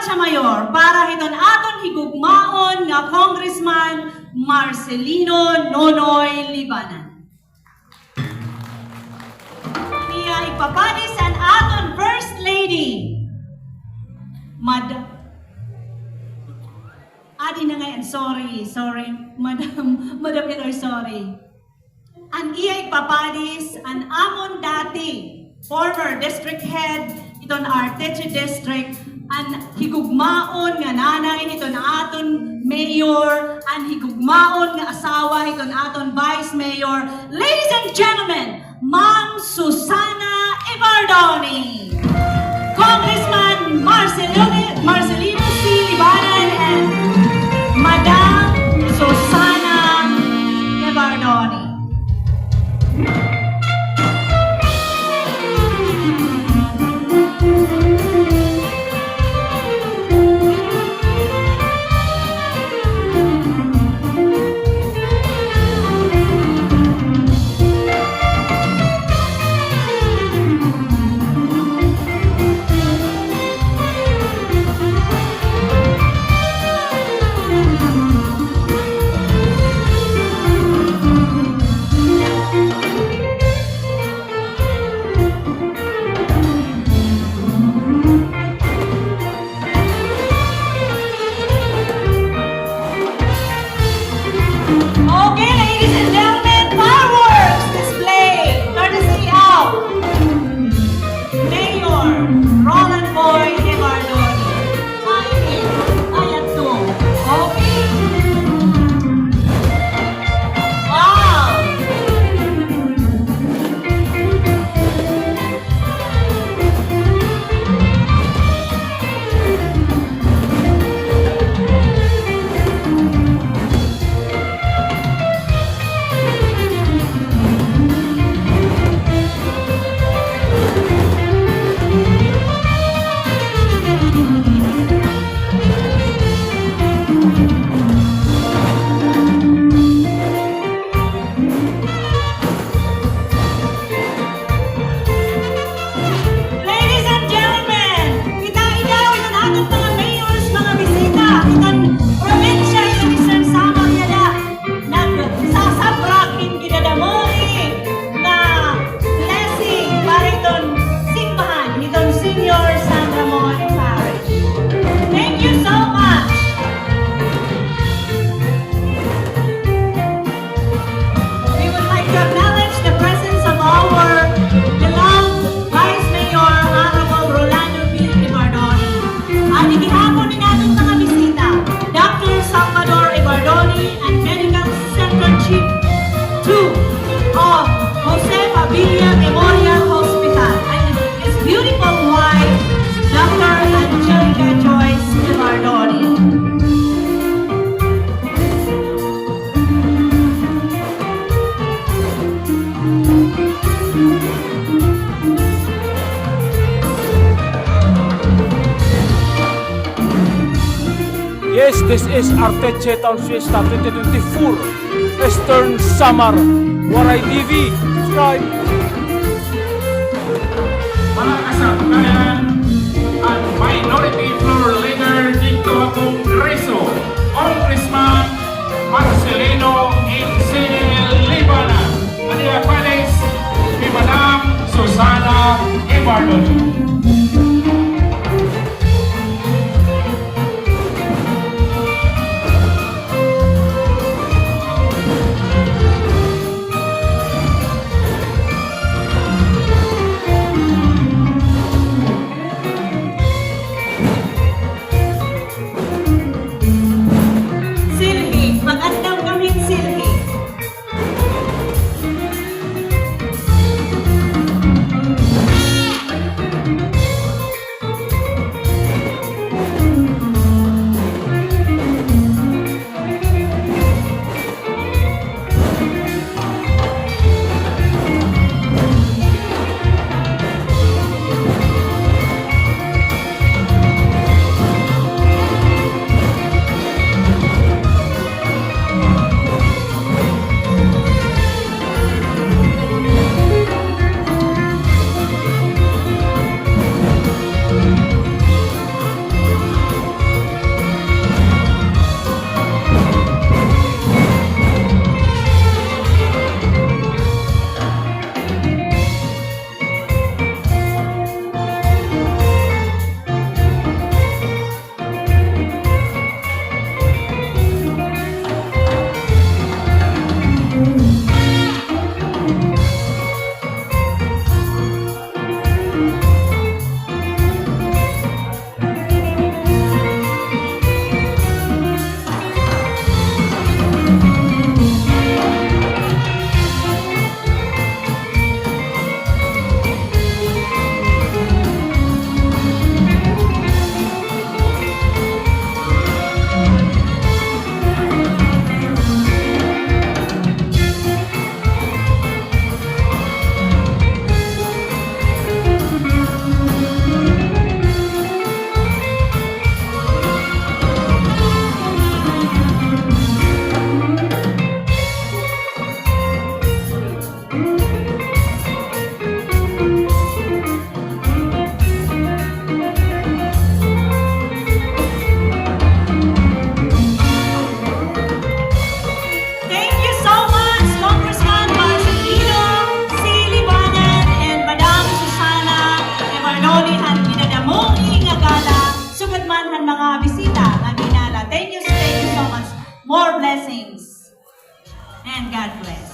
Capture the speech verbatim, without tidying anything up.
Mayor para hiton aton higugmaon nga Congressman Marcelino Nonoy Libanan. Iya igpapadis an aton First Lady, Mad-, adi na ngay-an, sorry, sorry, Madam, Madam Eloy, sorry. An iya igpapadis, an amon dati former district head hiton Arteche District, an higugmaon nga nanay hiton aton mayor, an higugmaon nga asawa hiton aton vice mayor. Ladies and gentlemen, Ma'am Susana Evardone. Congressman Marcelino, Marcelino C. Libanan and Madam Susana Evardone. Okay, ladies and gentlemen, fireworks display courtesy of Mayor Roland Boy Evardone. Ay, ay, ato. Okay. Wow. Ladies and gentlemen, kita ikaw, ito na aton mga mayors, mga bisita, iton probinsya, iton Eastern Samar, yada, nagsasabrak hin gidadamori nga blessing para iton simbahan, iton Señor San Ramon Parish. Thank you so much. We would like to acknowledge the presence of our beloved Vice Mayor, Honorable Rolando B. Evardone. At igihapon ni naton mga bisita, Doctor Salvador Evardone, and Medical Center Chief two of Jose Pavilla Memorial Hospital, and his beautiful wife, Doctor Angelica Joyce Evardone. Yes, this is Arteche Town Fiesta twenty twenty-four, Eastern Samar, Waray T V, subscribe. Mga kasabkayan, an Minority Floor Leader didto ha Kongreso, Congressman Marcelino N C L Libanan. An iya palis, hi Madam Susana Evardone. mga bisita nga ginala. Thank you, thank you so much. More blessings. And God bless.